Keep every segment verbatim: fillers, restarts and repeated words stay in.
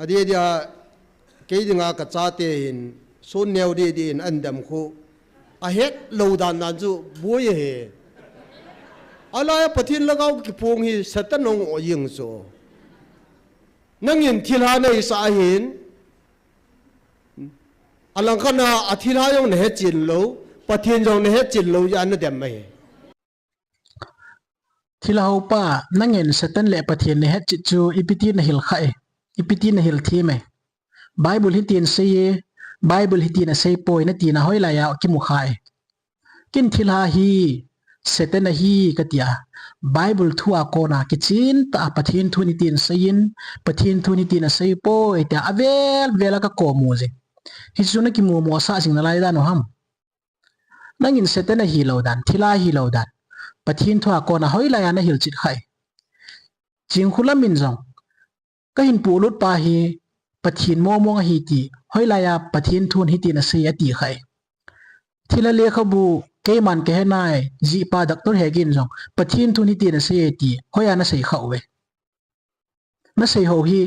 Adeh dia, kei dinga kachate hin, sun neo deh deh in ahin dem khu. Ahet lou dan dan chu, boi ahi. Alai a Pathen lhagao kiphong hi Satan hung o jing chu. Nangin thilha nahisah ahin, alangkhat a thilha jong nahetchen lou, Pathen jong nahetchen lou, jeh a nadem ahi. Thilha hopa, nangin Satan le Pathen nahetchet chu ipi ti nahil kha e, ipi ti nahil them e. Bible hitin asei e, Bible hitin asei poi natina hoilai a kimu kha e. Ken thilha hi Satan ahi katia, Bible thu a kona kichen tah a Pathen thu hitin asei in, Pathen thu hitin asei poi tia avel vel a kakomu jing. Hichu nakimu mosah jing nalai dan u ham? Nangin Satan ahilou dan, thilha ahilou dan, Pathen thu a kona hoilai a nahilchet kha e. Chingkhu lam in jong, kahin polut pa hi Pathen mong mong ahi ti, hoilai a Pathen thun hitin asei ati kha e. Thilha lekhabu, keiman kahe nai, jihpa Doctor Hegin jong, Pathen thun hitin asei ati, hoiya nasei kha uve? Nasei ho hi,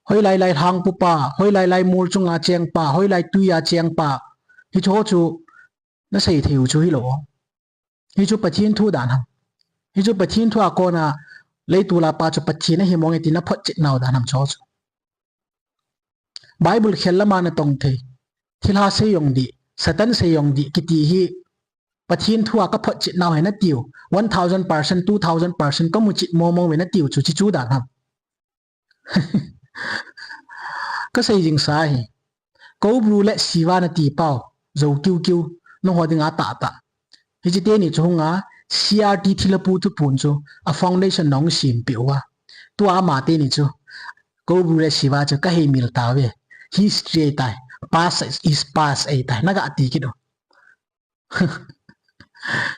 hoilai lai lhangpu pa, hoilai lai mol chunga chengpa, hoilai tuiya chengpa, hichu ho chu nasei thei u chu hilou. Hichu Pathen thu dan ham? Hichu Pathen thu a kona leitol a pa chu Pathen ahi mong e ti naphotchet nau dan ham chu ho chu? Bible khel lama natong thei, thilha sei jong dih, Satan sei jong dih kiti hi Pathen thu a kaphotchet nau ahi natiu, one thousand percent, two thousand percent kamuchet mong mong uve natiu chu, hichu dan ham? Kasei jingsa ahi. Cobra le Shiva nati pau, jou kiu kiu, nangho dinga tahtah. Hiche teni chu hunga, C R T thilhapu thuphon chu, a foundation nahung sempeh uva, tua ama teni chu, Cobra le Shiva chu kaheimil tauve. History ahitai, past is past ahitai, naga ti kit u.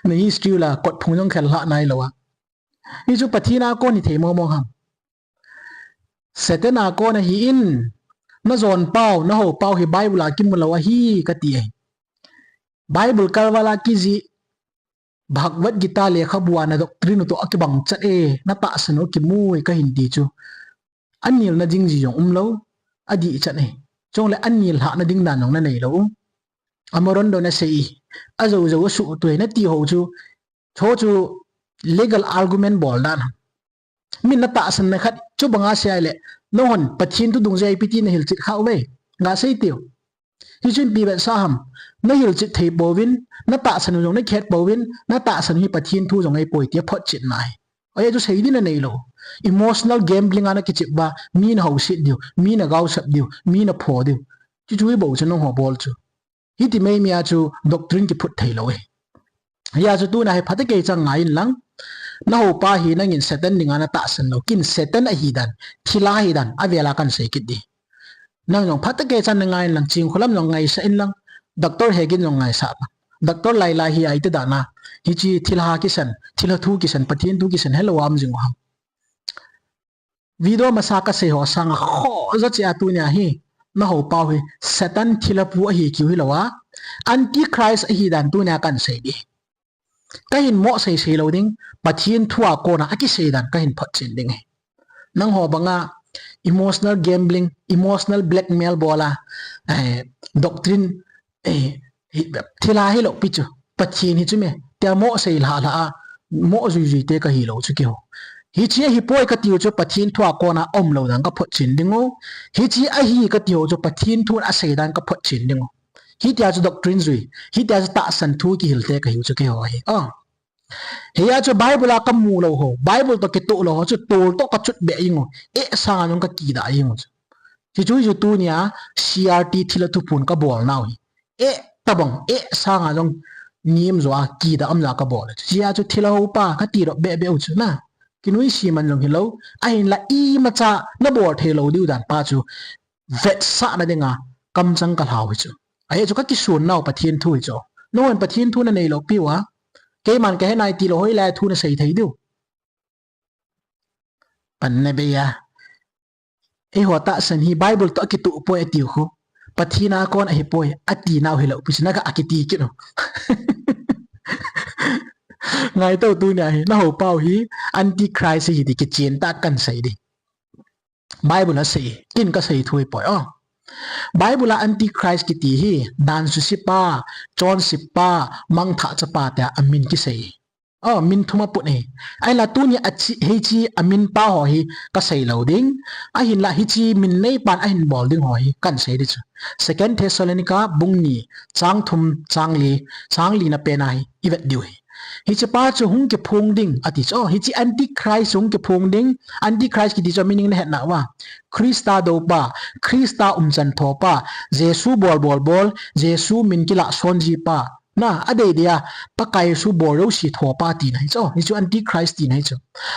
Na history u la, kot phung jong khel lhah nailou a. Hichu Pathen a kon hithei mong mong ham? Satan a kon ahin, najon pau, nahou pau hi Bible a kimu lou ahi kati ahi. Bible kalval a kijih, Bhagavad Gita lekhabu a na doctrine u toh akibang chat e, natahsan u akimu e kahin ti chu, anilna jing ji jong umlou, adih chat e. Chule anil lhahna ding dan jong nanei lou. Amaron do nasei, ajou jou asuhtoh e nati ho chu, chu chu legal argument bol dan ham? Min natahsan na khat chu banga sei le, nanghon Pathen thu dungjui a ipi ti nahilchet kha uve, gasei teu. Hichun ipi vetsah ham? Nahilchet thei pouvin, natahsan u jong nakhet pouvin, natahsan u hi Pathen thu jong ahipoi tia photchetna ahi. Ajeh chu sei ding nanei lou. Emotional gambling a nakichep uva, mi nahouset diu, mi nagaosap diu, mi napho diu, chuchu hibou chu nangho bol chu. Hiti meimei a chu doctrine kiphut thei lou e. Hijeh a chu tuna hi phatah kei chan ngai inlang, nahou pa hi nangin Satan dinga natahsan lou, ken Satan ahi dan, thilha ahi dan, avel a kahin sei kit ding. Nang jong phatah kei chan nangai inlang, Chingkhu lam jong ngaisah inlang, Doctor Hegin jong ngaisah tan. Doctor Lailai hi iti dan a, hiche thilha kisan, thilha thu kisan, Pathen thu kisan helou a um jing u ham? Video masa kasei ho sanga khoh jo cheh a tunia hi, nahou pau hi Satan thilhapu ahi kiu hilou a, Antichrist ahi dan tunia kahin sei ding. Kahin mo sei sei lou ding, Pathen thu a kona akisei dan kahin photchen ding ahi. Nangho banga emotional gambling, emotional blackmail bol a, eh, doctrine, eh, hi, thilha hilou pi chu, Pathen hi chu me, tia mo sei lhah lhah a, mo jui jui te kahi lou chu keiho. Hiche ahipoi katiu chu Pathen thu a kona aum lou dan kaphotchen ding u. Hiche ahi katiu chu Pathen thun asei dan kaphotchen ding u. Hitia chu doctrine jui, hitia chu tahsan thu kihil te kahiu chu keiho ahi. Ah. Hijeh a chu Bible a kamu lou ho, Bible toh kitoh lou ho chu tol toh kachut beh jing u. Eh sanga jong kakidah jing u chu. Hichu hichu tunia C R T thilha thuphon kabol nau hi, eh tabang, eh sanga jong nem jo a kidah um ja kabol. Hijeh a chu thilha hopa kati doh beh beh u chu na. Kinuisat man jong hilou, ahinla imacha nabol thei lou diu dan pa chu vetsahna dinga kamchang kalhau hi chu. Ajeh chu kakison nau Pathen thu hi chu. Nahon Pathen thu nanei lou piu a, keiman kahe nai tilou hoilai thu nasei thei diu. Pan nabei a. Eiho tahsan hi Bible toh akitoh poi atiu khu, Pathen a kon ahipoi ati nau hilou pi chu naga kiti kit u. Ngaito tunia hi, nahou pau hi Antichrist ahi ti kichen tah a kahin sei ding. Bible a sei, ken kasei thu ahipoi. Oh. Bible a Antichrist kiti hi, dan susepa, chonsepa, mangthah chapa tia amin kisei. Oh, min thum aput ahi. Ahinla tuni a hiche amin pa ho hi kasei lou ding. Ahinla hiche min neipan ahin bol ding ho hi kahin sei ding chu. Second Thessalonica bung ni, chang thum, chang li, chang li na pen a hi ivet diu ahi. Hiche pa chu hung kiphong ding ati chu. Oh, hiche Antichrist hung kiphong ding. Antichrist kiti chu meaning nahet nauva. Christa doupa, Christa umchan thopa, Jesu bol bol bol, Jesu min kilah son jipa. Na, adei dei a, Pakai Jesu bol jouse thopa tina ahi chu. Hichu Antichrist tina ahi chu.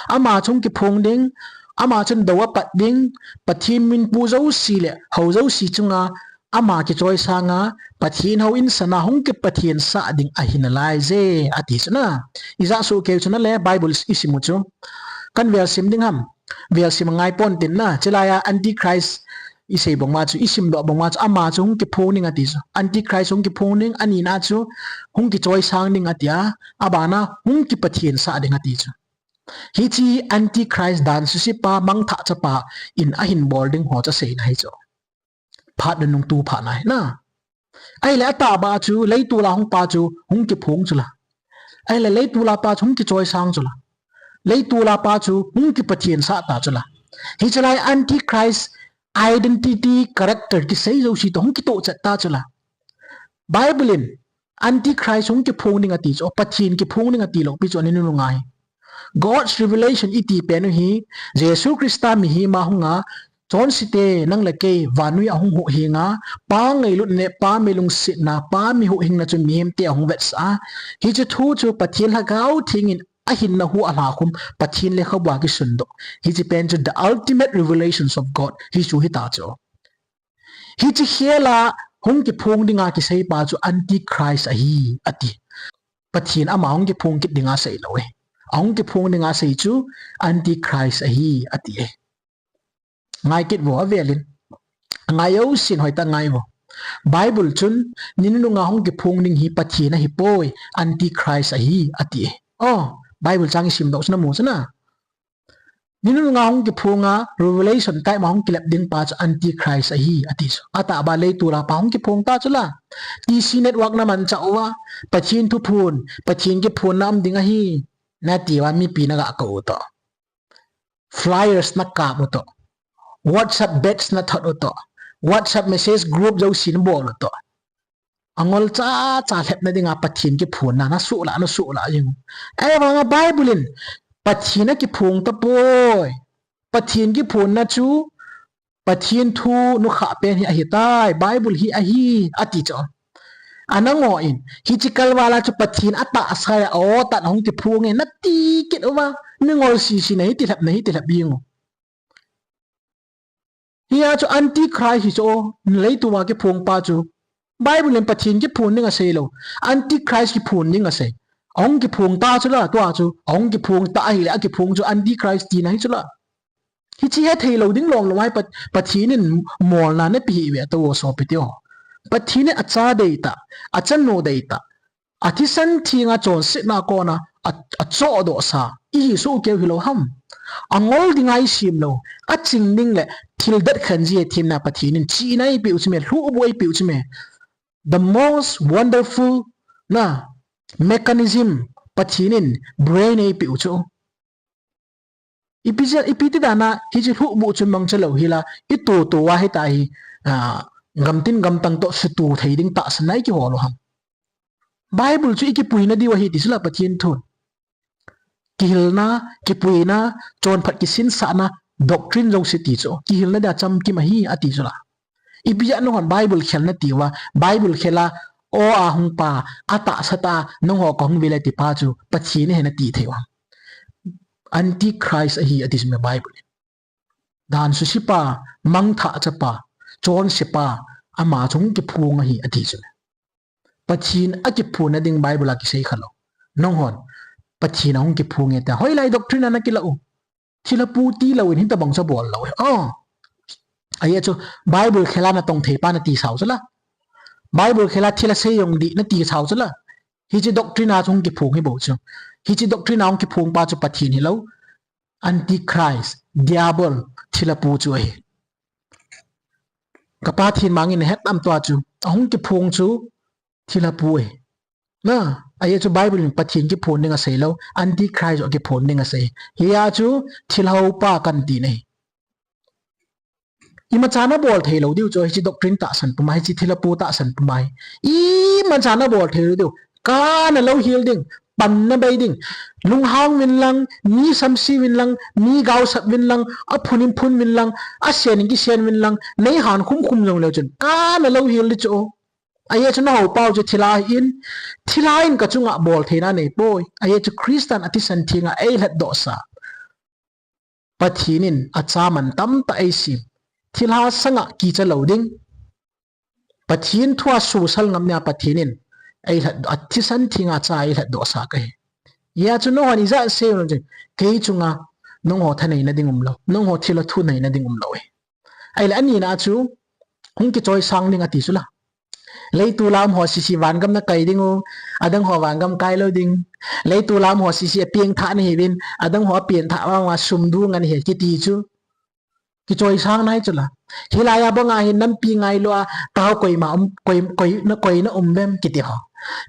Ama chu hung kiphong ding, ama chun dou apat ding, Pathen min pu jouse le hou jouse chunga ama kichoisang a, Pathen houin sana hung kipathensah ding ahi nalaiye, ati chu na. Ijat soh keu chu nale, Bible isim u chu. Kahin vel sim ding ham. Vel sim ngai pon tin na. Chulai a Antichrist isei bang uva chu, isim doh bang uva chu, ama chu hung kiphong ding ati chu. Antichrist hung kiphong ding, anina chu hung kichoisang ding atia, abana hung kipathensah ding ati chu. Hiche Antichrist dan susepa, mangthah chapa in ahin bol ding ho chu aseina ahi chu. Phat nunung tu phat na ahi na. Ahile atahbeh chu, leitol a hung pa chu hung kiphong chu la. Ahile leitol a pa chu hung kichoisang chu la. Leitol a pa chu hung kipathensah ta chu la. Hiche lai Antichrist identity, character kisei jouse toh hung kitoh chet ta chu la. Bible in Antichrist hung kiphong ding ati chu, Pathen kiphong ding ati lou pi chu ani nunung ahi. God's revelation iti pen u hi, Jesu Christa mihem a hunga, chonsete nang le kei vannoi a hung huhhing a, Pa ngailut le Pa mi lungsetna, Pa mi huhhingna chu mihemte ahung vetsah a. Hiche thu chu Pathen Lhagao Theng in ahinna hu alhakhum, Pathen lekhabu a kisundoh. Hiche pen chu the ultimate revelations of God. Hichu hita chu. Hiche khel a hung kiphong dinga kisei pa chu Antichrist ahi, ati. Pathen ama hung kiphong kit dinga sei lou e. Ahung kiphong dinga sei chu Antichrist ahi, ati e. Ngai kit vo avel in. Ngai jousen hoitah ngai vo. Bible chun ni nunung a hung kiphong ding hi Pathen ahipoi, Antichrist ahi, ati e. Oh, Bible chang isim doh chu namu chu na. Ni nunung a hung kiphong a, Revelation time a hung kilep ding pa chu Antichrist ahi, ati chu. Atahbeh leitol a pa hung kiphong ta chu la. T C network na manchah uva, Pathen thuphon, Pathen kiphonna um ding ahi, nati uva mipi naga kou u toh. Flyers nakap u toh. WhatsApp batch nathot u toh. WhatsApp message group jouse nabol u toh. Angol chacha lhepna dinga Pathen kiphonna nasuhlah, nasuhlah jing. Ahivanga Bible in Pathen akiphong tapoi. Pathen kiphonna chu Pathen thu nukhah pen hi ahitai, Bible hi ahi, ati chu. Anango in, hiche kalval a chu Pathen atahsa a o tan ahung kiphong e, nati kit uva, mingol sisi nahi tilhep, nahi tilhep jing u. Hia chu Antichrist hi chu, leitol a kiphong pa chu. Bible in Pathen kiphong ding asei lou. Antichrist kiphong ding asei. Ahung kiphong ta chu la, tua chu. Ahung kiphong ta ahile, akiphong chu Antichrist tina ahi chu la. Hiche hethei lou ding lom lom ahi, Pat-, Pathen in molna napeh hih uve tou sopi teho. Pathen in acha deitah, achanu deitah. Athisan thenga chonsetna kona a, achohdohsa, ihi soh keu hilou ham. Angol dinga isem lou, aching ding le thil det khen ji themna Pathen in chihna eipeh u chu me, lhuhbuh eipeh u chu me. The most wonderful na mechanism Pathen in brain eipeh u chu. Ipi jeh, ipi ti dan a, hiche lhuhbuh chu mangcha lou hi la, itoh toh a hita hi, ah, gamtin gamtang toh sutoh thei ding tahsan a ikihol u ham. Bible chu ikipuina diu ahi ti chu la Pathen thun. Kihilna, kipuina, chonphat kisinsahna, doctrine jouse ti chu. Kihilna dia chamkim ahi ati chu la. Ipi jeh a nanghon Bible khel nati uva, Bible khel a, o a hung pa, atahsa tah a, nangho kahung ve le ti pa chu, Pathen ahi nati thei uva. Antichrist ahi, ati chu me Bible in. Dan susepa, mangthah chapa, chonsepa, ama chu hung kiphong ahi, ati chu me. Pathen akiphonna ding Bible a kisei khalou. Nanghon, Pathen ahung kiphong e tia. Hoilai doctrine a nakilah u. Thilha pu tilou in hitabang chu bol lou e. Oh. Ahi chu Bible khel a natong thei pa nati sao chu la. Bible khel a thilha sei jong dih nati sao chu la. Hiche doctrine a chu hung kiphong hi bou chu. Hiche doctrine a hung kiphong pa chu Pathen hilou. Antichrist, Diabol, thilha pu chu ahi. Ka Pathen mangin ahet am tua chu, ahung kiphong chu, thilha pu ahi. Na, ajeh chu Bible in Pathen kiphon ding asei lou, Antichrist akiphon ding asei. Hia chu thilha pa kan ti ahi. Imacha nabol thei lou diu chu, hiche doctrine tahsan puma, hiche thilha pu tahsan puma hi. Imacha nabol thei lou diu. Kana louhel ding, panna bei ding. Lunghang uvin lang, mi samse uvin lang, mi gaosap uvin lang, aphun in phun uvin lang, asen in kisen uvin lang, nei han khum khum jong leu chun. Kana louhel ding chu. Ajeh chu nahou pau chu thilha ahin, thilha in kachunga bol theina nei poi. Ajeh chu Christan athisan thenga eilhatdoh sa. Pathen in achaman tamtah eisem. Thilha sanga kicha lou ding. Pathen thua sosal ngam nia Pathen in eilhat, athisan thenga cha eilhatdoh sa kahi. Hia chu nahon ijat sei u chu, kei chunga nangho thaneina ding umlou, nangho thilha thu neina ding umlou ahi. Ahile anina chu, hung kichoisang ding ati chu la. Leiset a um ho sese vangam nakai ding u, adang ho vangam kai lou ding. Leiset a um ho sese apengthah nahiuvin, adang ho apengthah vang uva sum du ngan hi kiti chu. Kichoisang nai chu la. Hilai a banga hi nampi ngailua, tao koima um, koi, koi, na, koina um vem kiti ho.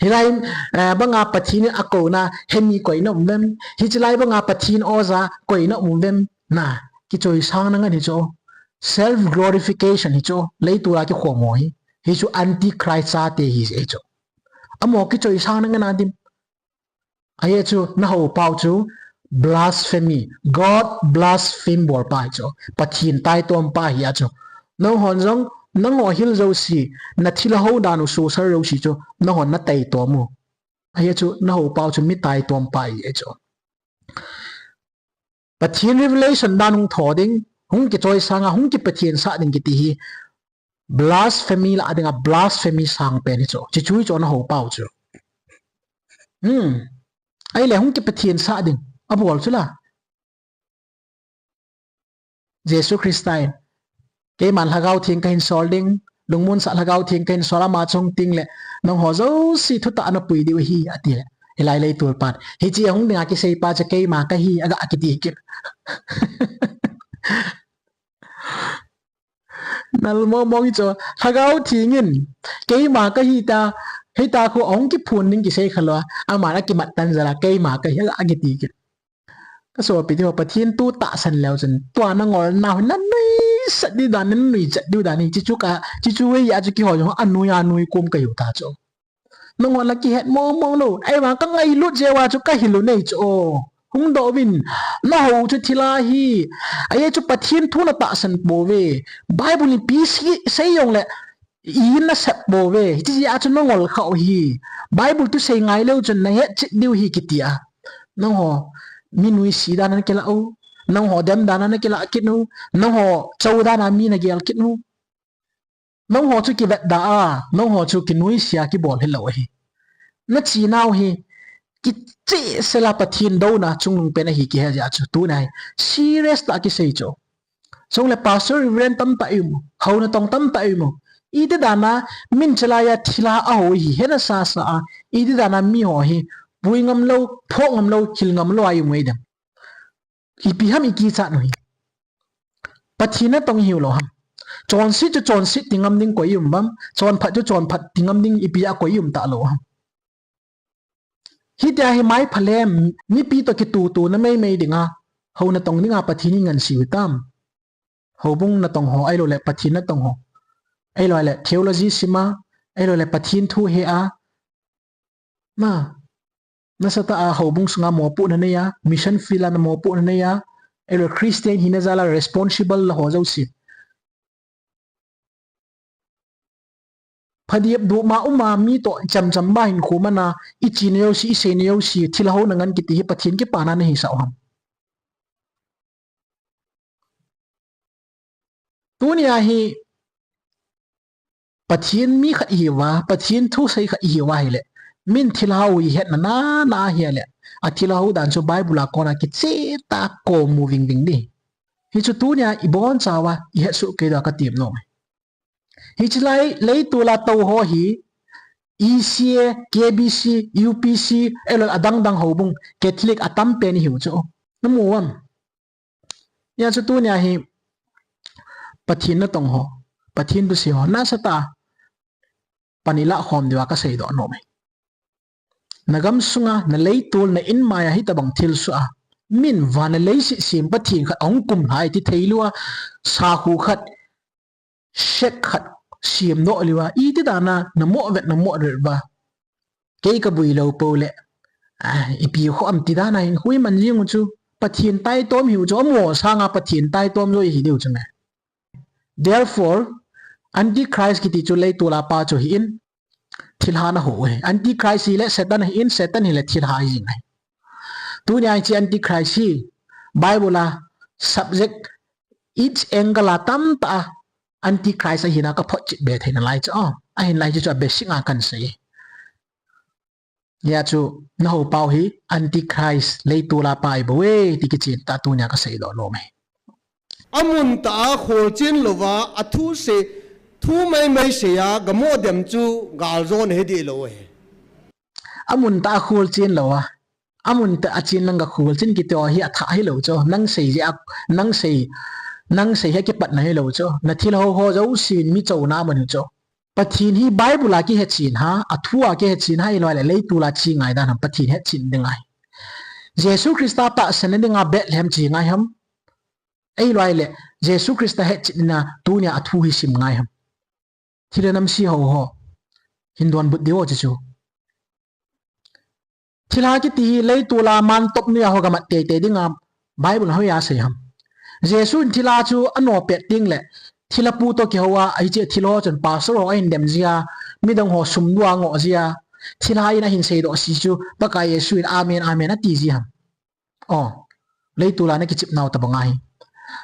Hilai, eh, banga Pathen in akouna, hemi koina um vem. Hichelai banga Pathen oja, koina um vem. Na, kichoisang na ngan hi chu. Self glorification hi chu. Leiset a kikhom ho hi. Hi chu Antichrist chate hi, hi chu. Amaho kichoisang na ngan a dim. Ajeh chu nahou pau chu blasphemy, God blaspheme bol pa hi chu. Pathen taitom pa hi a chu. Nanghon jong, nangho hil jouse, nathilha hou dan u sosal jouse chu, nanghon nataitom u. Ajeh chu nahou pau chu mi taitom pa hi a chu. Pathen revelation dan hung tho ding, hung kichoisang a, hung kipathen sah ding kiti hi. Blasphemy lah a dinga, blasphemy sangpen hi chu. Chuche chu hi chu nahou pau chu. Hmm. Ahile hung kipathen sah ding. Abol chu la. Jesu Christa in, keiman Lhagao Theng kahin sol ding, lungmonsah Lhagao Theng kahin sol, ama chung teng le, nangho jouse thutah napui diu ahi, ati le. Hilai leiset a pat. Hiche ahung dinga kisei pa chu keima kahi, aga kiti kit. Nal mong mong chu, Lhagao Theng in, keima kahi ta, hita khu ahung kiphon ding kisei khalou a, aman akimat tan jal a, keima kahi, aga kiti kit. Ka sopi teho, Pathen thu tahsan leu chun, tua nangolna hi nanuisat diu dan, nanuichat diu dan hi, chuche chu ka, chuche chu hi a chu keiho jong anui, anui kom kahiu ta chu. Nangho la kihet mong mong lou. Ahivang kangailut jeh uva chu kahil u nei chu. Hung doh uvin. Nahou chu thilha hi. Ajeh chu Pathen thu natahsan pouve. Bible in ipi sei, sei jongle, i nasep pouve. Hiche jeh a chu nangol kha u hi. Bible thusei ngai leu chun nahet chet diu hi kiti a. Nangho mi nuisat dan a nakilah u. Nangho dem dan a nakilah kit u. Nangho chou dan a mi nagel kit u. Nangho chu kivetda a, nangho chu kinuisat a kibol hilou ahi. Nachenau hi, kichehsel a Pathen douna chungnung pen ahi kihe jeh a chu tuni a hi serious tah a kisei chu. Chule pastor, reverend tamtah i um u, hou natong tamtah i um u. Iti dan a, min chalai a thilha ahou hi, hena sasa a, iti dan a miho hi, pui ngam lou, phoh ngam lou, hil ngam lou a i um u idem. Ipi ham i kichat u hi. Pathen natong ihiu lou ham. Chonset chu chonset ti ngam ding koi i um ham. Chonphat chu chonphat ti ngam ding ipi a koi i um talou ham. Hitia hi mai phalem, mipi toh kitutu na meimei dinga, hou natong dinga Pathen in ngansi u hitam. Houbung natong ho, ahilouleh Pathen natong ho. Ahilouleh theology sim a, ahilouleh Pathen thu he a. Na, nasatah a houbung sunga mopohna nei a, mission field a na mopohna nei a, ahilouleh Christian hina jal a responsible la ho jouse. Phadiap dup ma um a mi toh chamcham ma hinkho man a, i chena jouse, i seina jouse, thilha houna ngan kiti hi Pathen kipana nahisah u ham. Tunia hi Pathen mi khat ihiuva, Pathen thusei khat ihiuva ahile, min thilha hou ihetna nana ahile, athilha hou dan chu Bible a kona kicheh tah a komu vingving ding. Hichu tunia ibonchauva ihetsoh kei diu katem nom e. Hichelai leitol a tou ho hi, E C A, K B C, U P C, ahilouleh adangdang houbung, Catholic atampen ihiu chu. Namu uvam? Hijeh chun tunia hi Pathen natong ho, Pathen thusei ho nasatah a pan ilah khom diuva kaseidoh nom e. Nagam sunga, naleitol, na inmai a hitobang thilsoh a, min van le leiset sem Pathen khat ahung kumlhai ti theilou a, sakhu khat, sect khat semdoh lheh uva, iti dan a namoh vet, namoh vet uva, kei kaboi lou pou le, ah, ipi kho ham ti dan a hinkho iman jing u chu, Pathen taitom hiu chu, amaho sanga Pathen taitom jou ihi diu chu me. Therefore, Antichrist kiti chu leitol a pa chu ahin, thilha naho u ahi. Antichrist hile Satan ahin, Satan hile thilha ahi jing ahi. Tunia hiche Antichrist hi Bible a subject, each angle a tamtah a Antichrist ahina kaphotchet be thei nalai chu. Ahinlah hiche chu a basic a kahin sei e. Hijeh chun nahou pau hi Antichrist leitol a pa ahibouve ti kichen tah a tunia kaseidoh nom e. Amun tah a kholchen louva, athu sei, thu maimai sei a gamoh dem chu galjona hideh lou ahi. Amun tah a kholchen louva, amun tah a chen lang ga kholchen kiti ho hi athah hilou chu. Nang sei jeh a, nang sei, nang sei hi akipatna hilou chu. Nathilha ho jousen mi chouna aman u chu. Pathen hi Bible a kihetchen ham, athu a kihetchen ham, ahilou le leitol a che ngai dan ham, Pathen hetchen ding ahi. Jesu Christa tahsanna dinga Bethlehem che ngai ham, ahilou le Jesu Christa hetchetna tunia athu hi sim ngai ham. Thilha namse ho ho hin donbut diu chu chu. Thilha kiti hi leitol a mantop noiya ho gamat teitei dinga Bible in hoiya asei ham. Jesu in thilha chu anoh pet teng le, thilha pu toh kihou a, hiche thilha ho chun pastor ho ahin dem jia, midang ho sum dua ngoh jia, thilha in ahin seidoh se chu, Pakai Jesu in, Amen, Amen, ati ji ham. O, leitol a nakichep nau tobang ahi.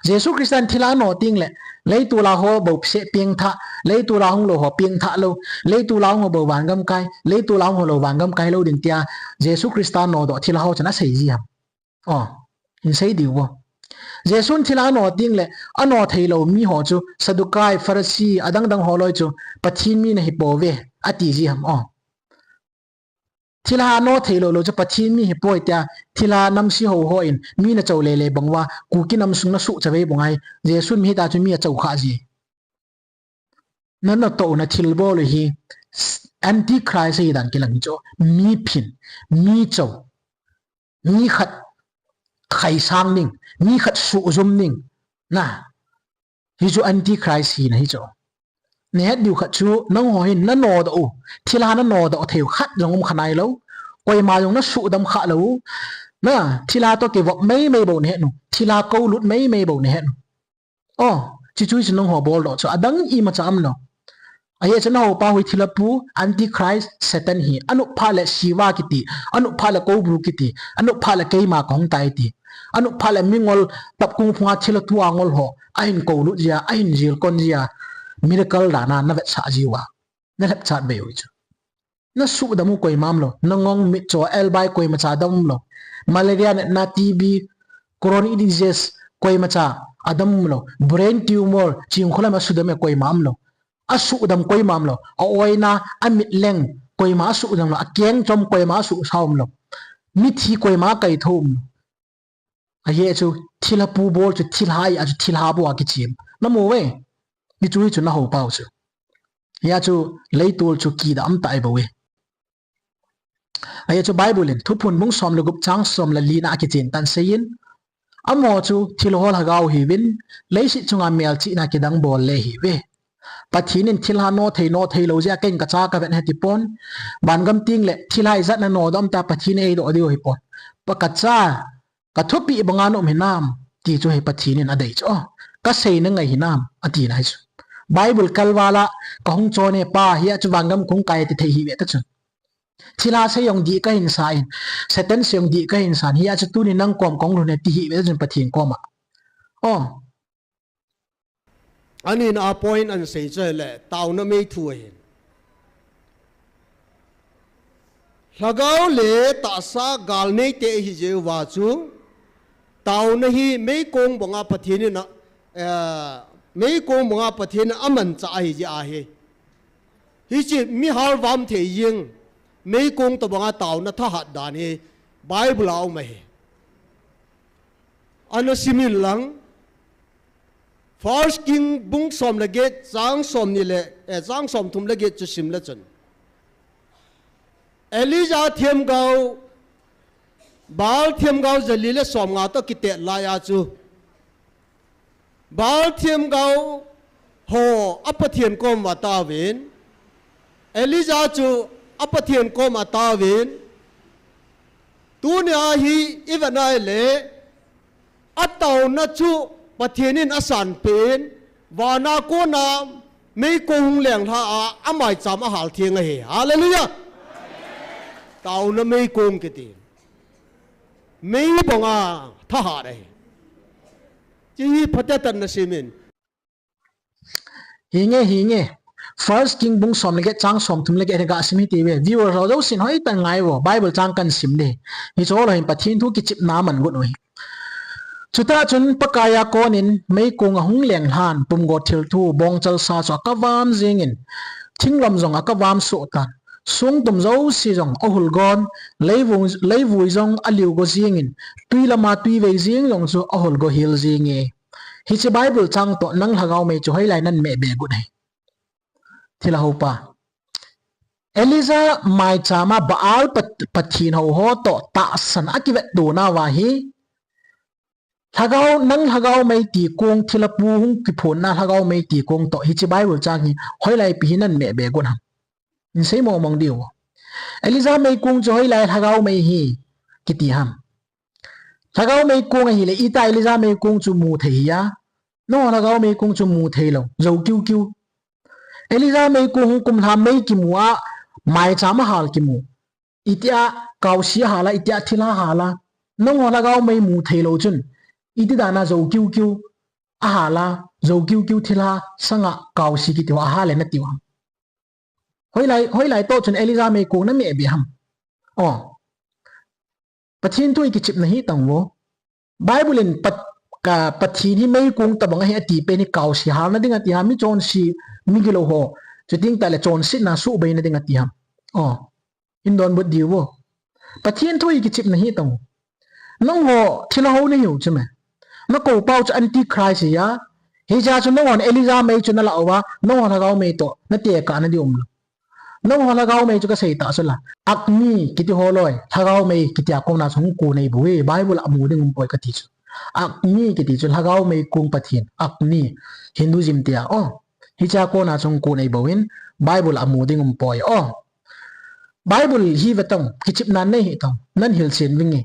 Jesu Christa in thilha anoh teng le, leitol a ho bou seh pengthah, leitol a hung lou ho pengthah lou, leitol a hung ho bou vangam kai, leitol a hung ho lou vangam kai lou ding tia, Jesu Christa nodoh thilha ho chun asei ji ham. O, hin sei diu vo. Jesu in thilha anoh teng le, anoh theilou mi ho chu, Sadducee, Pharisee, adang dang ho loi chu, Pathen mi nahi pouve, ati ji ham. O. Thilha anoh theilou lou chu Pathen mi hipoi tia, thilha namse ho ho in, mi nachou lele bang uva, Kuki nam sung nasuh chavei bang ahi, Jesu in mi hita chu mi achou kha ji. Nanatoh u nathilbol u hi, Antichrist ahi dan kilang hi chu, mi phin, mi chou, mi khat khaisang ding, mi khat suhjum ding, na, hichu Antichrist hina hi chu. Nahet diu khat chu, nangho hin nanodoh u, thilha nanodoh thei u khat jong um kha nailou, koima jong nasuhdam kha lou u, na, thilha toh kivop meimei bou nahet u, thilha koulut meimei bou nahet u. O, chuche chu nangho boldoh chu, adang imacha umlou. Ajeh chu nahou pau hi thilha pu, Antichrist, Satan hi, anop phat le Shiva kiti, anop phat le Koubru kiti, anop phat le keima kahung tai ti, anop phat le mingol tapkung phunga thilha tua ngol ho ahin koulut jia, ahin jilkon jia, miracle dan a navetsah jiuva, nalhepchat bei u chu. Nasuhdam u koima umlou, nangong, mitcho, elbai koimacha adam umlou, malaria natna, T B, chronic disease koimacha adam umlou, brain tumor, chingkholam asudam e koima umlou, asuhdam koima umlou, a-oina, amitleng koima asuhdam lou, akeng chom koima asuhsa umlou, mithi koima akaithou umlou. Ajeh chu thilha pu bol chu thilha ahi a chu thilha bou a kichem. Namu uve? Hichu hichu nahou pau chu. Hijeh chu leitol chu kidah um tah ahibouve. Ajeh chu Bible in Thuphon bung som le gup chang som le li na akichen tah in aseiyin, amaho chu thilha lhagao ahiuvin, leiset chunga melchihna kidang bol le ahiuve. Pathen in thilha nothei, nothei lou jeh a keiin kacha kavet ahi tipon, vangam teng le thilha ijat nanodoh um ta, Pathen in eidoh diu ahipon. Pa kacha, kathupeh banga na um hinam, ti chu hi Pathen in adei chu. O, kasei nangai hinam, atina hi chu. Bible kalval a kahung chon e Pa, hijeh chun vangam kahung kai e ti thei hih ve ta chun. Thilha sei jong dih kahin sa in, Satan sei jong dih kahin sa in, hijeh chun tuni nang kom kahung lhun e ti hih ve ta chun Pathen koma. O. Anina a point ahin sei chu ahile, taona mei thu ahin. Lhagao le tahsa gal neite ihi jeh uva chu, taona hi meikong banga Pathen in a, eh, meikong banga Pathen in amanchah ahi jeh ahi. Hiche mi halvam thei jeng, meikong tobanga taona thahat dan hi Bible a um ahi. Ana sim in lang, First King bung som le get, chang som ni le, eh, chang som thum le get chu sim le chun. Elijah themgao, Baal themgao jali le som nga toh kitet lai a chu, Baal themgao ho a Pathen kom uva ataovin, Elijah chu a Pathen kom ataovin, tunia hi i vet na le, ataona chu Pathen in asanpeh in, vana kona meikong hung lenglha a, amaicham ahal theng ahi. Hallelujah! Taona meikong kiti. Mei banga thahat ahi. Chi hi phatecha tah in na simin. Hinge, hinge. First King bung som le get chang som thum le get hi ga sim hite ve. Viewer ho jousen hoitah in ngai vo. Bible chang kan sim ding. Hiche ho hin Pathen thu kichepna aman got u hi. Chutah chun Pakai a konin meikong ahung lenglhan, pumgo thilthu, bongchal sa chu akavam jingin, thinglom jong akavam soh tan. Songtum jouse jong ahul gon, leivui, leivui jong aliu go jingin, twi lama twi vei jing jong chu ahul go hel jinge. Hiche Bible chang toh nang lhagao mei chu hoilai nan meh be got ahi? Thilha houpa. Elijah maicham a Baal pat-, pathen ho ho toh tahsan a kivetto nauva hi, lhagao, nang lhagao mei ti kong thilha pu hung kiphonna lhagao mei ti kong toh hiche Bible chang hi hoilai pi hi nan meh be got ham? Hin sei mong mong diu. Elijah meikong chu hoilai lhagao mei hi kiti ham? Lhagao meikong ahile, ita Elijah meikong chu mu thei hi a. Nangho lhagao meikong chu mu thei lou, jou kiu kiu. Elijah meikong hung kum lha mei kimu a, maicham ahal kimu. Itia kaosi ahal a, itia thilha ahal a. Nangho lhagao mei mu thei lou chun, iti dan a jou kiu kiu ahal a, jou kiu kiu thilha sanga kaosi kiti ho ahal e nati u ham? Hoilai, hoilai toh chun Elijah meikong na meh be ham? O. Pathen thu i kichepna hi tang vo. Bible in Pat-, ka, Pathen hi meikong tabang ahi ati pen hi kaosi halna ding ati ham, mi chonse, migilou ho, chuteng tah le chonsetna suhbeina ding ati ham? O, hin donbut diu vo. Pathen thu i kichepna hi tang vo. Nangho thilha hou nahiu chu me. Na kou pau chu Antichrist ahi a. Hijeh chun nanghon Elijah mei chu nalah uva, nangho lhagao mei toh na tekah na ding umlou. Nangho lhagao mei chu kasei tah chu la, Agni kiti ho loi, lhagao mei kiti a kona chu hung kon ahi bou e, Bible a mu ding umpoi kati chu. Agni kiti chu lhagao meikong pathen, Agni, Hinduism tia, o. Hiche a kona chu hung kon ahi bou in, Bible a mu ding umpoi, o. Bible hi ve tang, kichepna nei hi tang, nan hilchen vinge.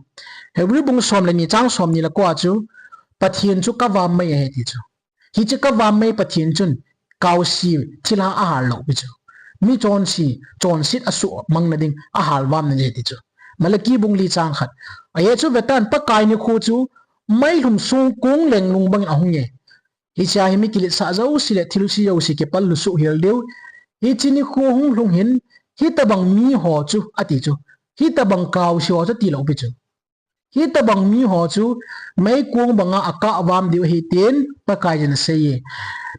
Hebrew bung som le ni chang som ni le ko a chu, Pathen chu kavam mei ahi ti chu. Hiche kavam mei Pathen chun, kaosi thilha ahal lou pi chu. Mi chonse, chonset asuhmang na ding, ahal vam na ding ahi ti chu. Malachi bung li chang khat. Ajeh chu ve tan, Pakai nikho chu, meilhum songkong lenglung bangin ahung e. Hiche a hi mi kiletsah jouse le thilse jouse kipal lhu suh hel diu. Hiche nikho hung lhung hin, hitobang mi ho chu, ati chu. Hitobang kaosi ho chu ati lou pi chu. Hitobang mi ho chu meikong banga akah vam diu ahi tin Pakai in asei e.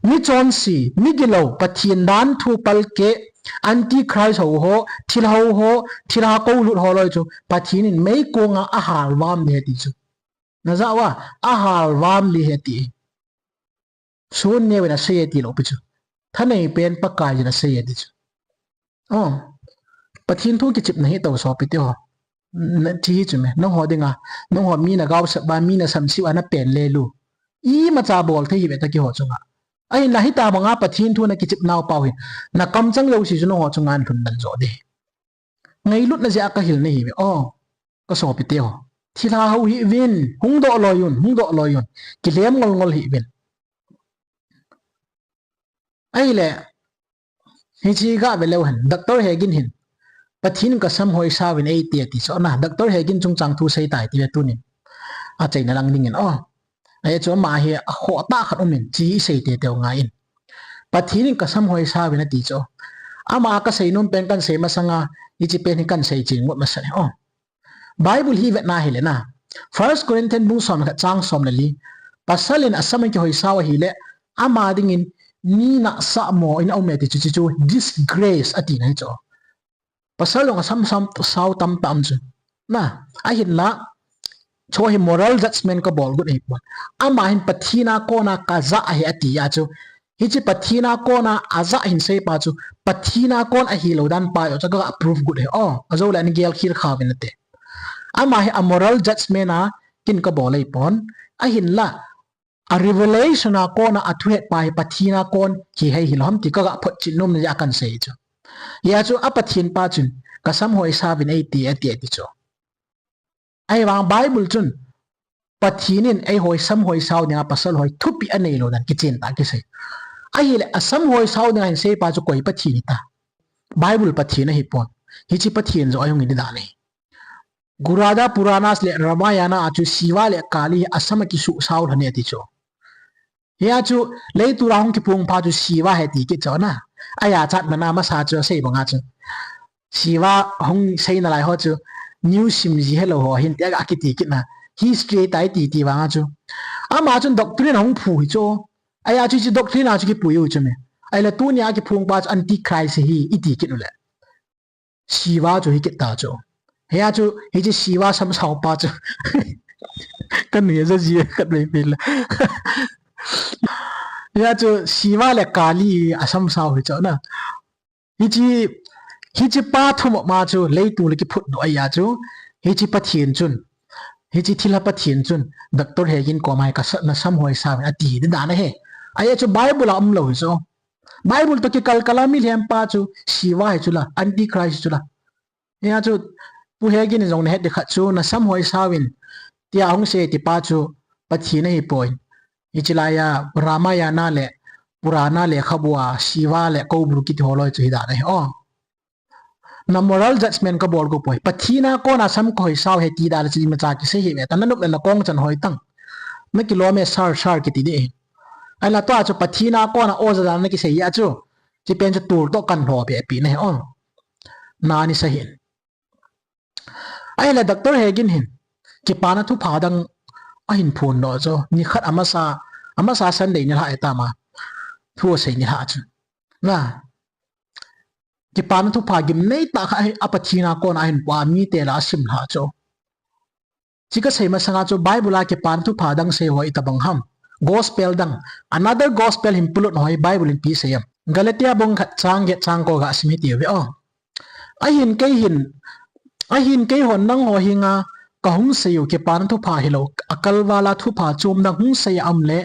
Mi chonse, migilou, Pathen danthu palkeh, Antichrist ho ho, thilha hou ho, thilha koulut ho loi chu Pathen in meikong a ahal vam ding ahi ti chu. Na ja uva, ahal vam ding ahi ti. Sun neo in asei e ti lou pi chu. Thanei pen Pakai in asei e ti chu. O, Pathen thu kichepna hi tah sopi te ho. Na thi chu me, nangho dinga, nangho mi na gaosap uva, mi na samsih uva na pen le lu. Imacha bol thei hi ve ta keiho chunga. Ahinla hitabanga Pathen thu na kichep nau pau hi, na kamchang jouse chu nangho chunga lhun dan jo ding. Ngailutna jeh a kahil nahi ve. O, ka sopi te ho. Thilha hou hih uvin, hung doh loi un, hung doh loi un. Kilhem ngol ngol hih uvin. Ahile, hiche ga ve leu hen, Doctor Hagin hin, Pathen in kasam hoisa uvin eiti ati chu na, Doctor Hagin chungchang thu sei tai ti ve tunin. Achaina lang dingin, o. Ajeh chu ama hi akhoh tah khat umin, hiche hi sei teitei u ngai in. Pathen in kasam hoisa uvin ati chu. Ama kasei nom pen kan sei masanga, hiche pen hi kan sei chen ngot masa e, o. Bible hi vetna hile na, First Corinthians bung som le khat chang som le li, pasal in asam akihoisa u ahile, ama dingin ni nahsah mo in aum e ti chu, chu, chu disgrace ati na hi chu. Pasal jong asam sam sao tamtah um chu. Na, ahinla, Chu hi moral judgment kabol got ahipon. Ama hin Pathen a kona kaja ahi ati a chu. Hiche Pathen a kona aja ahin seipa chu, Pathen a kon ahilou dan pa jong chu kaga prove got ahi. O, ajou le nagel khel kha uvin nate. Ama hi a moral judgment a kin kabol ahipon. Ahinla, a revelation a kona athu het pa hi Pathen a kon hi hei hilou ham ti kaga photchen nom na jeh a kahin sei chu. Hia chu a Pathen pa chun, kasam hoisa uvin eiti, ati, ati chu. Ahivang Bible chun, Pathen in eiho sam hoisa u dinga pasal ho hi thupeh anei lou dan kichen tah a kisei. Ahile, asam hoisa u dinga ahin seipa chu koi Pathen hita. Bible Pathen ahipon. Hiche Pathen joh ahung hi dan ahi. Gurudeva Puranas le Ramayana a chu Shiva le Kali asam a kisuhsa u lhon e ati chu. Hia chu leiset a hung kiphong pa chu Shiva ahi ti kit chu na. Ahia chat mana masa chu asei banga chu. Shiva hung sei nalai ho chu new sim ji helou ho hin tia akiti kit na. History tai ti ti vanga chu. Ama chun doctrine hung phu hi chu. Ahia chu hiche doctrine a chu kipui u chu me. Ahile tunia kiphong pa chu Antichrist ahi iti kit u le. Shiva chu hi kit ta chu. Hia chu, hiche Shiva samsao pa chu. Ka nui a ja ji khat vei vei la. Hia chu, Shiva le Kali a samsao hi chu na. Hiche, hiche pa thum ma chu, leiset a kiphut doh ahia chu. Hiche Pathen chun. Hiche thilha Pathen chun. Doctor Hagin koma hi kasa, nasam hoisa uvin ati hi dan ahi. Ahia chu Bible a umlou hi chu. Bible toh kikal kal a milhem pa chu Shiva hi chu la, Antichrist hi chu la. Hia chu Pu Hagin in jong nahet ding khat chu nasam hoisa uvin tia hung sei ti pa chu Pathen ahipoi. Hiche laiya Ramayana le Purana lekhabu a Shiva le Koubru kiti ho loi chu hi dan ahi o. Na moral judgment kabol got poi. Pathen a kona sam kahoisa u ahi ti dan le chu imacha kisei hih ve ta, nanop le nakong chan hoi tang. Nakilom e sir, sir kiti ding. Ahinla tua chu Pathen a kona oja dan nakisei a chu. Hiche pen chu tul toh kan lhopi pi na hi o. Na ni sa hin. Ahile Doctor Hagin hin kipana thupha dang ahin phon doh chu. Nikhat amasa, amasa Sunday nilhah ahi tama. Thu asei nilhah chu. Na. Kipana thupha gimnei tah khat hi a Pathen a kona ahin pua mite lah a asim lhah chu. Hiche kasei masanga chu Bible a kipana thupha dang sei ho itobang ham. Gospel dang, another gospel hin polut ho hi Bible in ipi asei em. Galatia bung khat chang get chang ko ga sim hiti uve o. Ahin kei hin, ahin keihon nangho henga kahung sei u kipana thupha hilou, akalval a thupha chom dang hung sei a um le,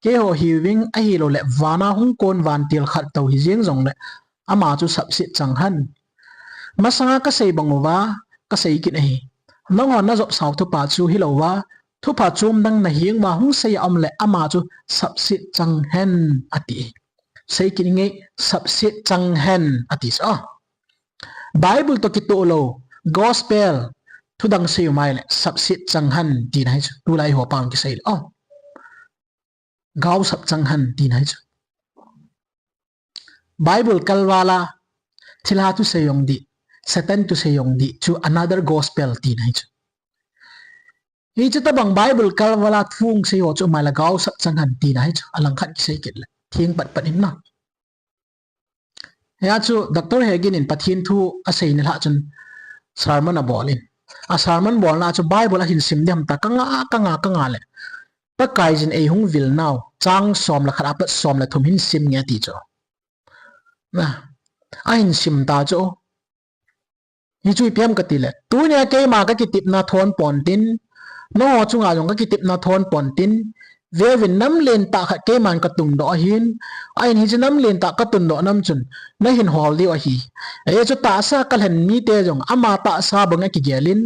keiho hiuving ahilou le, vana hung kon vantil khat tou hijeng jongle, ama chu sapset chang hen. Masanga kasei bang uva, kasei kit ahi. Nangho najopsau thupha chu hilou va, thupha chom dang nahenga hung sei a um le ama chu sapset chang hen ati. Sei kit nge sapset chang hen ati sa. Bible toh kitoh lou, gospel, thudang sei u mai le sapset chang hen tina hi chu. Tulai ho pang kisei le. O. Gaosap chang hen tina hi chu. Bible kalval a, thilha thusei jong ding, Satan thusei jong ding, chu another gospel tina hi chu. Hiche tobang Bible kalval a thu hung sei ho chu mai le gaosap chang hen tina hi chu. Alangkhat kisei kit le. Theng pat pat in na. Hia chu Doctor Hagin in Pathen thu asei nilhah chun sermon abol in. A sermon bolna chu Bible ahin sim ding ham ta kanga, kanga, kanga le. Pakaiyin eihung vil nau, chang som le khat apat som le thum hin sim nge ati chu. Na, ahin sim ta chu. Hichu ipi ham kati le. Tunia keima kakitepna thon pon tin, nangho chunga jong kakitepna thon pon tin, veuvin nam lentah khat keiman katung doh ahin, ahin hiche nam lentah katung doh nam chun, nahin hol diu ahi. Ajeh chu tahsa kalhen mite jong, ama tahsa bang akigel in,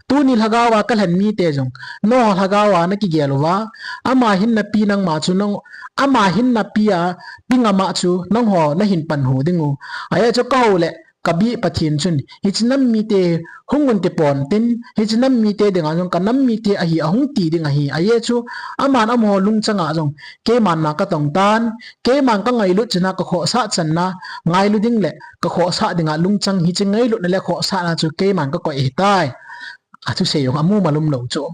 tuni lhagao a kalhen mite jong, nangho lhagao a nakigel uva, ama hin napi nangma chu nang, ama hin napi a, pi ngama chu nangho nahin panhu ding u. Ajeh chu kahou le, Kabih Pathen chun, hiche nam mite hung un ti pon tin, hiche nam mite dinga jong ka nam mite ahi, ahung ti ding ahi. Ajeh chu, aman amaho lungchang a jong, keiman na katong tan, keiman kangailut chan a kakhohsah chan na, ngailu ding le kakhohsah dinga lungchang hiche ngailutna le khohsahna chu keiman kakoi ahitai. Athusei jong amu malum lou chu.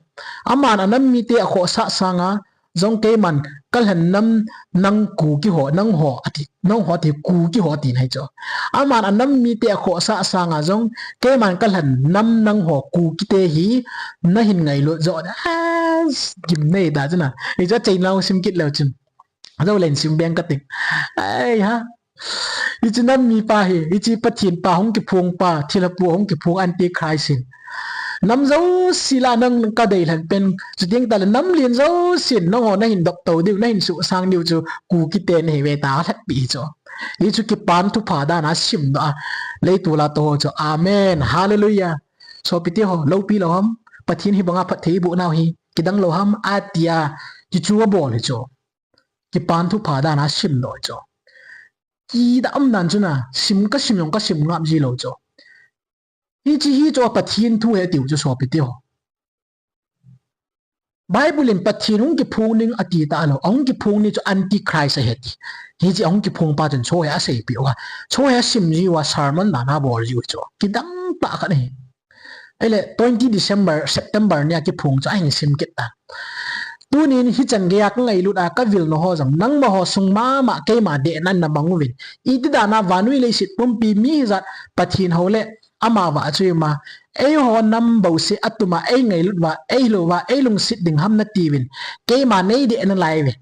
Aman anam mite akhohsah sanga, jong keiman kalhen nam nang Kuki ho, nangho ati, nangho ati Kuki ho ati nahi chu. Aman anam mite akhohsah sanga jong, keiman kalhen nam nangho Kukite hi nahin ngailut jo. Ah, gimnei ta chu na. Hichu achaina sim kit leu chun. Jou len sim beng kating. Ai ha. Hichi nam mipa hi, hichi Pathen pa hung kiphong pa, thilhapu hung kiphong antichrist hin. Nam jouse lah a nang kadeilhen pen, chuteng tale nam len jousen, nangho nahin dop tou diu, nahin suhsang diu chu, Kukite nahi ve tia alhep pi hi chu. Hichu kipan thupha dan a simdoh a, leiset a tou ho chu. Amen. Hallelujah. Sopite ho, loupi lou ham, Pathen hibanga phatthei iboh nau hi, kidang lou ham, atia, hichu abol hi chu. Kipan thupha dan a simdoh hi chu. Kidam dan chu na, sim kasim jong kasim ngap ji lou chu. Hichi hi chu Pathen thu ahi tiu chu sopite ho. Bible in Pathen hung kiphong ding ati talou, ahung kiphong ni chu antichrist ahi ti. Hichi ahung kiphong pa chun chu hi aseipeh uva. Chu hi asim ji uva sermon dan a abol ji u chu. Kidang tah khat ahi. Ahile, twenty December, September nia kiphong chu ahin sim kit tan. Tunin hichan geiya kangailut a kavil nau ho jong, nangma ho sung mama keima dehna namang uvin. Iti dan a vannoi leiset pumpi mi hijat Pathen hou le ama vahchoi ma. Eiho nam bouseh atum a eingailut uva, eihil uva, eilungset ding ham nati uvin. Keima neideh nalai uve.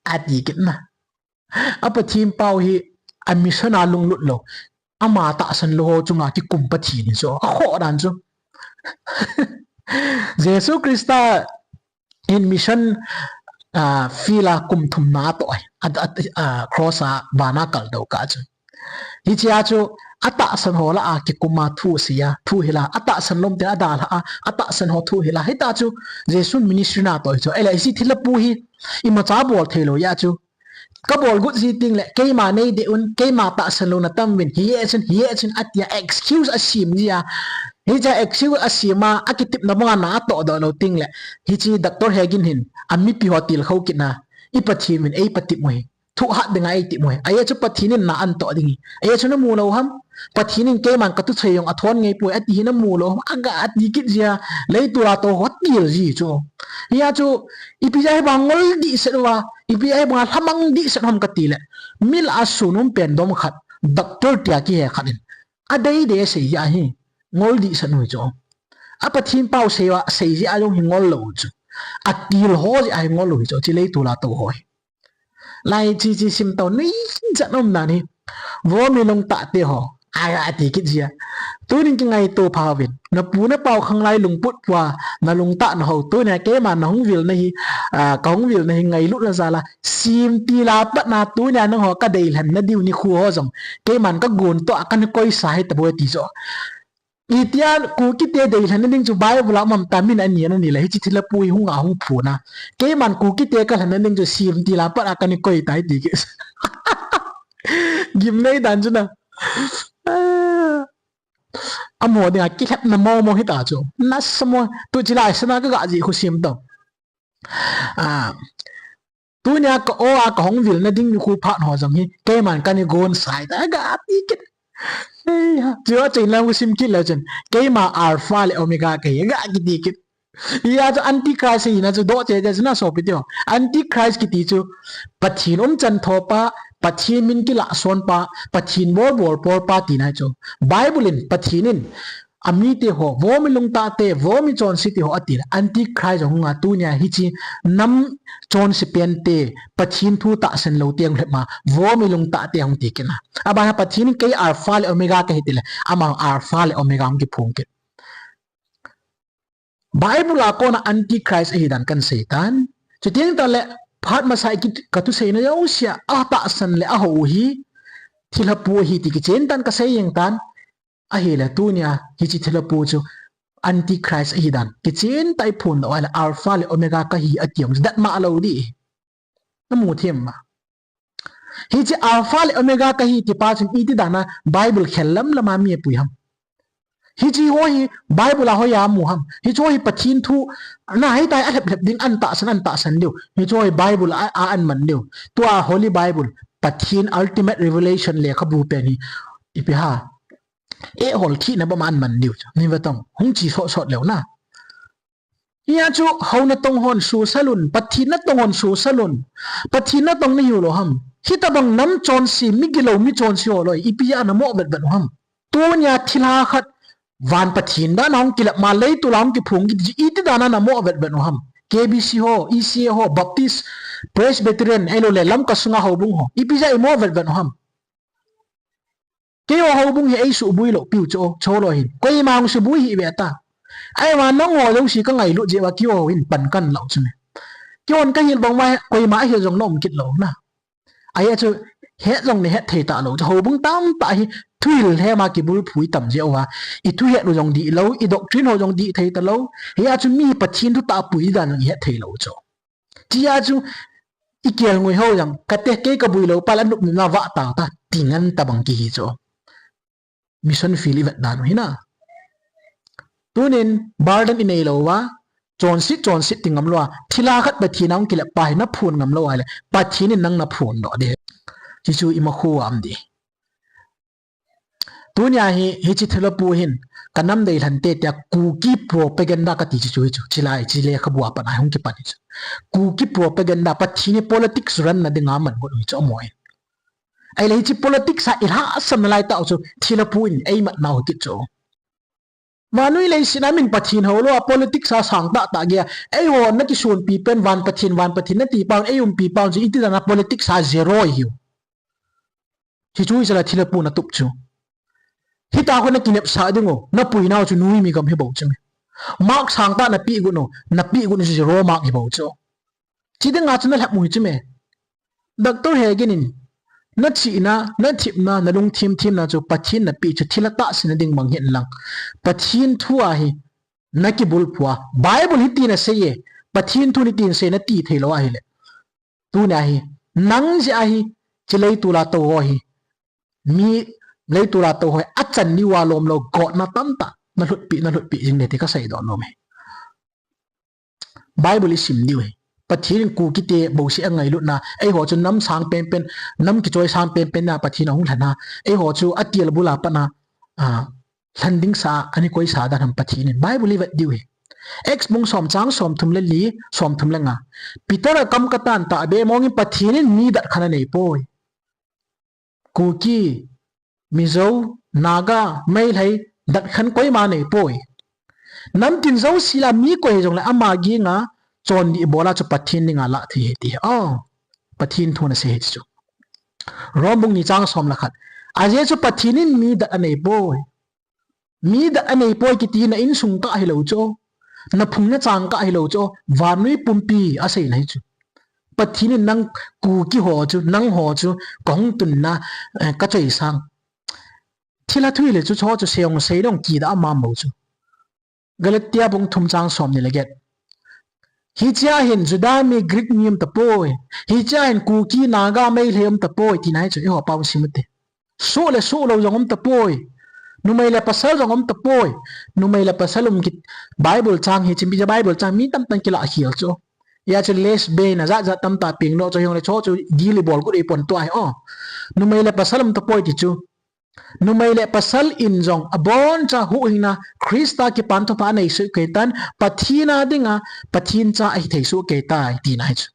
Ati kit na. A Pathen pau hi a mission a lunglut lou. Ama tahsan lou ho chunga kikum Pathen hi chu. Akhoh dan chu. Jesu Christa in mission, ah, field a kum thumna atoh ahi. A, a, a, cross a vana kaldoh kah chu. Hichea chu atahsan ho lah a kikum a thu asei a, thuhil a, atahsan lou ten adalhah a, atahsan ho thuhil a. Hita chu Jesu ministry natoh hi chu. Ahile hichi thilhapu hi imacha bol thei lou jeh chu. Kabol got ji teng le, keima neideh un, keima tahsan louna tam uvin, hiche chun, hiche chun, atia excuse asem ji a. Hiche excuse asem a, akitepna banga na atohdoh lou teng le, hichi Doctor Hagin hin, amipi ho tilkhou kit na, i Pathen uvin, eipatep u hi. Thuhat dinga eitep u hi. Ajeh chu Pathen in na antoh ding hi. Ajeh chu namu lou ham. Pathen in keiman katuchoi jong athon ngei poi, ati hi namu lou ham. Aga ati kit ji a, leiset a tou ho til ji chu. Hia chu, ipi jeh a hibanga ngol dehset uva, ipi jeh a hibanga lhamang dehset ham kati le. Mi lah a sun um pen dom khat, doctor tia kihe khat in. Adei dei asei jeh a hi, ngol dehset u hi chu. A Pathen pau sei uva, sei jeh a jong hi ngol lou u chu. Atil ho jeh a hi ngol u hi chu, hichi leiset a tou ho hi. Lai chi chi sim tou nei chan um dan hi. Vomi lungtah te ho. Ai, ati kit ji a. Tunin kingaito pha uvin. Napu napau khanglai lungput pua. Nalungtah na ho. Tunia keima nahung vil na hi. Ah, kahung vil na hi ngailut na jal a. Semtil a pat na tunia nangho kadeilhen na diu nikho ho jong. Keiman kagon toh a kana koisa hi taboi ti jo. Itia Kukite deilhen na ding chu Bible a um am ta, min ani ani le hichi thilhapu hi hung a hung phun a. Keiman Kukite kalhen na ding chu semtil a pat a kana koi tai ti kit. Gimnei dan chu na. Amaho dinga kilhepna momo hita chu. Nasa mo, tu chi lai sana kaga ji khu sim tou. Ah, tunia ka o a kahung vil na ding nikho phat ho jong hi, keiman kana gon sai ta, aga ti kit. Ei ha, chu achaina khu sim kit leu chun, keima Alpha le Omega kahi, aga kiti kit. Hia chu Antichrist hina chu doh cheh cheh chu na sopite ho. Antichrist kiti chu Pathen umchan tho pa, Pathen min kilah son pa, Pathen bol bol pol pa tina chu. Bible in Pathen in amite ho, vomi lungtah te, vomi chonse te ho ati le, Antichrist ahung a tunia hichi nam chonse pen te, Pathen thu tahsan lou te ahung lhep ma, vomi lungtah te ahung ti kit na. Abana Pathen in kei Alpha le Omega kahi ti le, ama Alpha le Omega ahung kiphong kit. Bible a kona Antichrist ahi dan kan sei tan. Chuteng tale, phat masa i kit, katuseina jousea, atahsan le ahou hi, thilhapu ahi ti kichen tan kasei jeng tan. Ahile tunia, hichi thilhapu chu Antichrist ahi dan. Kichen tah a iphondoh a le Alpha le Omega kahi ati jong chu datmo lou ding. Namu them ma. Hichi Alpha le Omega kahi ti pa chun iti dan a Bible khel lam lam a mi apui ham. Hichi ho hi Bible a hoiya amu ham. Hichi ho hi Pathen thu na hitia alhep lhep ding, atahsan atahsan diu. Hichi ho hi Bible a, a aman diu. Tua Holy Bible, Pathen Ultimate Revelation lekhabu pen hi ipi ham. Eihol thina bang a aman diu chu. Ni ve tong, hung chi sot sot leu na. Hia chu hou natong hon suhsah un, Pathen natong hon suhsah un. Pathen natong nahiu lou ham. Hitabang nam chonse, migilou mi chonse ho loi, ipi a namoh vetvet u ham. Tunia thilha khat, van Pathen dan a hung kilep ma, leitol a hung kiphong kiti chu iti dan a namoh vetvet u ham. K B C ho, E C A ho, Baptist, Presbyterian, ahilouleh Lamka sunga houbung ho, ipi a imoh vetvet u ham. Keiho houbung hi eisuboi lou piu chu, chu lou hin. Koima hung suboi hih ve ta. Ahivang nangho jouse kangailut jeh uva keiho hin pan kalah u chu me. Keihon kahil bang uva koima ahil jong naum kit lou na. Ahi chu het jong nahet thei talou chu. Houbung tamtah hi thuhil hema kibulphu itam jeh uva. Ithuhet u jong dihlou, idoctrine ho jong dih thei talou. Hia chu mi Pathen thu tahpui dan jong ihet thei lou chu. Tia chu ikelngoi ho jong, kate kei kaboi lou pa la nupna vah tao ta, ti ngen tabang kihi chu. Mission field ivet dan u hi na. Tunin, burden inei lou uva, chonset, chonset ti ngam lou a, thilha khat Pathen a hung kilep pa hi naphon ngam lou ahile, Pathen in nang naphon doh ding. Hichu ima khu am ding. Tunia hi, hiche thilha pu hin, ka nam deilhen te tia Kuki propaganda kati chu hichu, chilai, chilai khabu a pat a hung kipan hichu. Kuki propaganda, Pathen hi politics run na dinga man got u hichu amaho hin. Ahile hiche politics a ilhahsam nalai tah u chu, thilha pu in eimat nau hi kit chu. Vannoi leiset a min Pathen hou lou a politics a sang tahtah gei a. Eiho nakisonpi pen van Pathen, van Pathen nati pau, eiumpi pau chu iti dan a politics a zero ihiu. Hichu isala thilha pu natup chu. Hita khu nakinepsah ding u, napui nau chu noimi gam hi bou chu me. Mark sang tah napeh got u, napeh got u chu zero mark hi bou chu. Chi dinga chu nalhep u hi chu me. Doctor Hagin in, nachihna, nathepna, nalungthim thimna chu Pathen napeh chu thilha tahsa na ding mang hih in lang. Pathen thu a hi, nakibulphu a. Bible hitin asei e, Pathen thu hitin asei nati thei lou ahile. Tunia hi, nang jeh a hi, hiche leitol a tou ho hi. Mi leitol a tou ho hi, achan diu a lom lou, gotna tamtah, nalhutpi, nalhutpi jing ding ti kasei doh nom e. Bible isim diu hi. Pathen in Kuki te bouseh angailutna, eiho chu nam sang penpen, nam kichoi sang penpen na Pathen ahung lhen a, eiho chu atil bul a pat na, a, lhen ding sa, ana koisa dan ham Pathen in. Bible ivet diu hi. Acts bung som chang somthum le li, somthum le nga. Peter a kam katan tahbeh mong in Pathen in mi dat khat anei poi. Kuki, Mizo, Naga, Meitei, dat khat koima nei poi. Namtin jouse lah a mi koi hijongle ama henga chondih bol a chu Pathen dinga lah thei ahi ti. Oh, Pathen thu nasei ahi chu. Rom bung ni chang som le khat. Ajeh chu Pathen in mi dat anei poi. Mi dat anei poi kiti na insung kah hilou chu. Naphung nachang kah hilou chu. Vannoi pumpi asei na hi chu. Pathen in nang Kuki ho chu, nangho chu, kahung tunna, eh, kachoi sang. Thilha thu hile chu, chu, chu seiyong sei dong kida ama mo chu. Galatia bung thum chang som ni le get. Hichea hin Juda mi Greek mi um tapoi. Hichea hin Kuki Naga Meitei um tapoi, tina hi chu, eiho pau sim u te. Soh le soh lou jong um tapoi. Numei le pasal jong um tapoi. Numei le pasal um kit Bible chang hi, chimpi ja Bible chang mi tamtah in kilah khel chu. Hia chu lesbian a jat jat tamtah peng lou chu hijongle chu chu dil ibol got ipon tua hi o. Numei le pasal um tapoi ti chu. Numei le pasal in jong aboncha huhhingna Christa kipan thupha anei soh kei tan, Pathen a dinga, Pathen cha ahi thei soh kei tai, tina hi chu.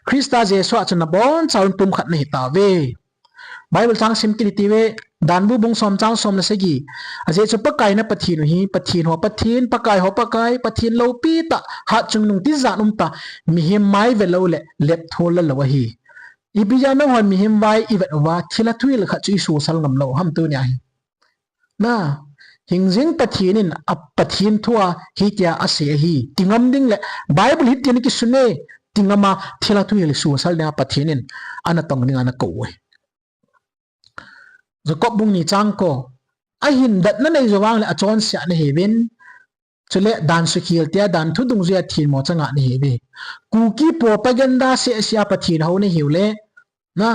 Christa Jesu a chun abonchauvin pumkhat nahi tauve. Bible chang sim kit iti ve, Danbu bung som chang som le sagi. Ajeh chu Pakai na Pathen u hi, Pathen ho Pathen, Pakai ho Pakai, Pathen loupi tah, hatchungnung tijat um tah, mihem mai ve lou le, lepthol la lou ahi. Ipi jeh a nanghon mihem vai ivet uva, thilha thuhil khat chu isosal ngam lou ham tunia hi. Na, hingjing Pathen in a Pathen thu a hitia asei ahi. Ti ngam ding le, Bible hitin kisun e, ti ngam a thilha thuhil sosal dinga Pathen in ana tong dinga ana kou e. Jakob bung ni chang ko. Ahin dat nanei jou vang le achonse nahiuvin. Chule dan sukhel tia dan thu dungjuia thenmo changa nahiuve. Kuki propaganda seh seh a Pathen hou nahiu le. Na.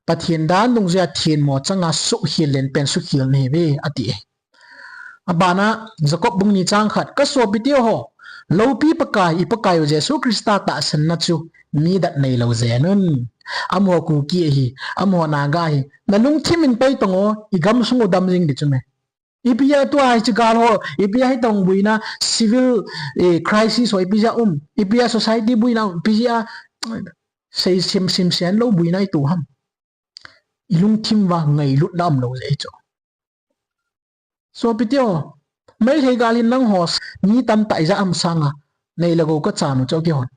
Pathen dan dungjuia thenmo changa sukhel len pen sukhel nahiuve, ati e. Abana Jakob bung ni chang khat, ka sopi teho, loupi Pakai, i Pakai u Jesu Christa tahsanna chu mi dat neilou jeh un. Amaho Kuki ahi, amaho Naga ahi. Nalungthim in pai tong o, i gamsung u dam jing di chu me. Ipi a tua hiche gal ho, ipi a hitobang buina, civil, eh, crisis ho, ipi a um, ipi a society buina um, ipi a, sei sim sim sen lou buina ito ham. Ilungthim uva ngailutna umlou jeh chu. Sopite ho, Meitei gal hin nangho mi tamtah ija um sanga, nei le gou kachan u chu kihon.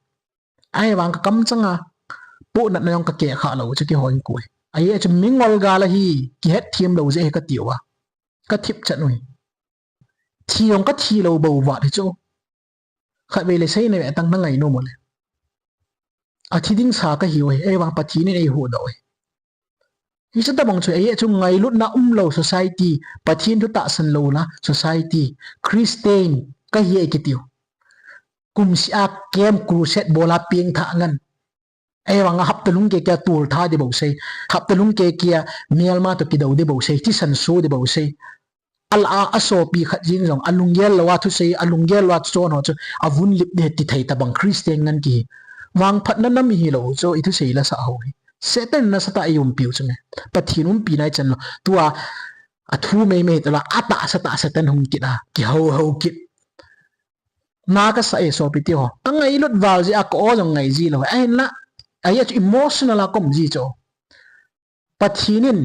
Ahivang kakam changa, pohnatna jong kakeh kha lou chu kihon koi. Ajeh chu mingol gal ahi, kihetthem lou jeh hi kati uva. Kathip chan u hi. Thi jong kathi lou bou vat hi chu. Khatvei le seina ve tang nangai nom u le. Athi ding sa kahiu hi, ahivang Pathen in eihuhdoh u hi. Hiche tobang chu, ajeh chu ngailutna umlou society, Pathen thu tahsan lou la society, Christian kahi e kitiu. Kumseh a camp crusade bol a pengthah ngen. Ahivang a hapta lhung kei kei a toltha ding bou sei. Hapta lhung kei kei a melma toh kidou ding bou sei. Thisan so ding bou sei. Alah a, asopi khat jeng jong, alunggel lou a thusei, alunggel lou a chon ho chu, avun lip ding ahi ti thei tobang Christian ngen kihi. Vangphatna nam ihi lou chu, ithusei la sah ho hi. Satan nasatah a eiumpiu chu me. Pathen umpina ichan lou. Tua, athu meimei tala, atahsa tah Satan hung kit a, kihou hou kit. Na kasa e sopite ho. Kangailut val jeh a ka-o jong ngai ji lou. Ahinla, ajeh chu emotional a kaum ji chu. Pathen in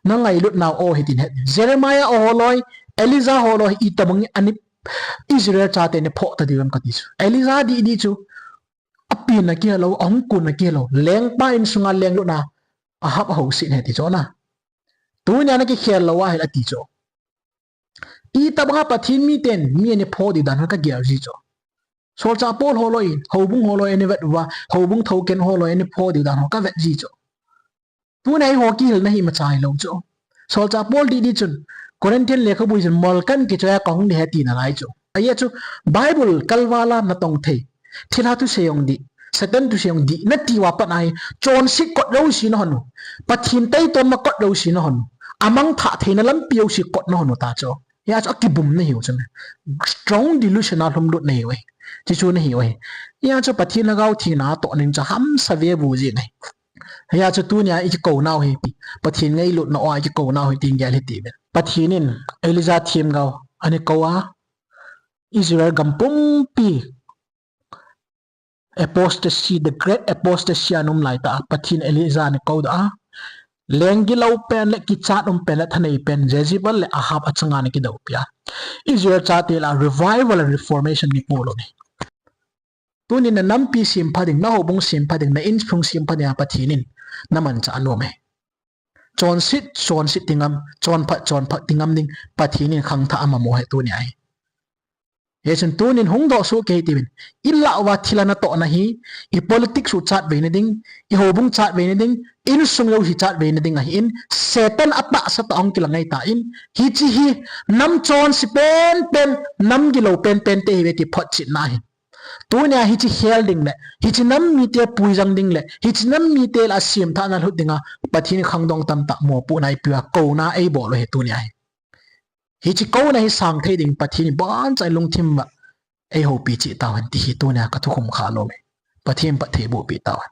nangailut nau o hitin het. Jeremiah o holoi, Elijah holoi, itobang in ani Israel chate ana phoh ta diu em kati chu. Elijah didi chu. Apenna kihelou, ahung kunna kihelou. Lengpa insunga lenglutna Ahab ahouset ahi ti chu na. Tunia nakikhel lou ahile ati chu. Itobanga Pathen miten mi ana phoh diu dan ho kagel ji chu. Solchah Paul holoi, houbung holoi ana vet uva, houbung thouken holoi ana phoh diu dan ho kavet ji chu. Tunia eiho kihilna hi imacha hilou chu. Solchah Paul didi chun, Corinthian lekhabu chun, molkan kichoi a kahung ding ahi tina lai chu. Ajeh chu, Bible kalval a natong thei. Thilha thusei jong dih, Satan thusei jong dih, nati uva pat ahi, chonset kot jouse nahon u. Pathen taitom ma kot jouse nahon u. Amangthah theina lampi jouse kot nahon u ta chu. Hijeh chu akibum nahiu chu me. Strong delusion a lhumlut nahiu ahi. Chuchu nahiu ahi. Hijeh chu Pathen Lhagao Theng natoh ning chu hamsa vevu jing ahi. Hijeh chu tunia ikikounau hi, Pathen ngailutna o a ikikounau hi tin gel hiti uvin. Pathen in Elijah themgao ana kou a, Israel gam pumpi apostasy, the great apostasy a um laitah a, Pathen Elijah ana koudoh a, lenggilou pen le kichat um pen le thanei pen Jezebel le Ahab achanga ana kidoupi a, Israel chate lah a revival and reformation ana polut ahi. Tunin nanampi sempha ding, nahoubung sempha ding, na insung sempha ding a Pathen in namanchah anom e. Chonset, chonset ti ngam, chonphat, chonphat ti ngam ding Pathen in khangthah amamo ahi tunia hi. Hichun tunin hungdoh soh kei hitiuvin, ilah uva thilha natohna hi, i politics u chatveina ding, i houbung chatveina ding, insung jouse chatveina ding ahin, Satan atahsa tah ahung kilang ahitan, hiche hi nam chonse penpen, nam gilou penpen te ahiuve ti photchetna ahi. Tunia hiche khel ding le, hiche nam mite puijang ding le, hiche nam mite lah a semphatna lhut dinga Pathen in khangdong tamtah mopohna eipeuva kouna eibol u ahi tunia hi. Hiche kouna hi sangthei ding Pathen in boncha lungthim uva eihoupi cheh tauhen ti hi tunia kathukhum kha nom e. Pathen in phatthei bohpeh tauhen.